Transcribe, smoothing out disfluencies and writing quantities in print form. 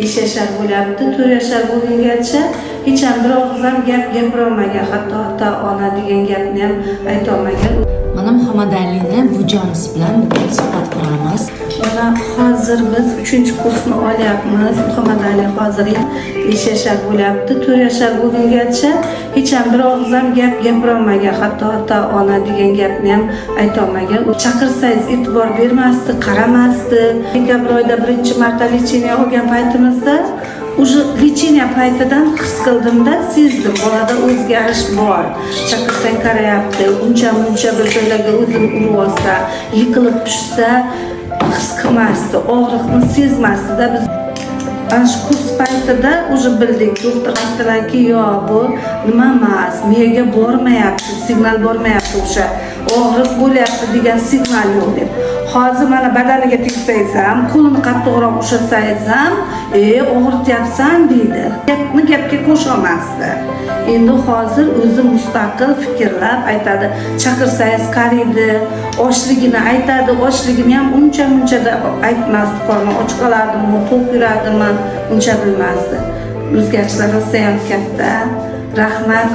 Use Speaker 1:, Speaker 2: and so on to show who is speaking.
Speaker 1: 5 yashar bo'lyapti. 4 yashar bo'lgungacha hech ham bir og'iz ham gap gapirolmagan, hatto ota, ona degan gapni ham aytolmagan.
Speaker 2: Mana Muhammadalini buvijonisi bilan bugun suhbat quramiz.
Speaker 1: Mana hozir biz uchinchi kursni olyapmiz. Muhammad Ali hozir 5 yashar bo'lyapti. 4 yashar bo'lgungacha hech ham bir og'iz ham gap gapirolmagan, hatto ota, ona degan gapni ham aytolmagan. U chaqirsangiz e'tibor bermasdi, qaramasdi. Dekabr oyida birinchi marta лечение olgan paytimizda, уже лечение paytidan his qildimda, sezdim, bolada o'zgarish bor. Chaqirsang qarayapti, uncha muncha bir joylarga o'zini urib olsa, yiqilib tushsa, his qilmasdi, og'riqni sezmasdida. Biz ana shu kurs paytida уже bildik. Doktor aytdilarki, yo'q, bu nima emas, miyaga bormayapti, signal bormayapti, o'sha og'riq bo'lyapti degan signal yo'q deb. Hozir mana badaniga tegsangiz ham, qo'lini qattiqroq ushlasangiz ham, "E, og'rityapsan", deydi. Gapni gapga qo'sholmasdi. Endi hozir o'zi mustaqil fikrlab aytadi. Chaqirsangiz qaraydi, ochligini aytadi. Ochligini ham uncha munchada aytmasdi, qorni och qoladimi, to'q yuradimi, uncha bilmasdi. O'zgarishlar rosayam katta. Rahmat.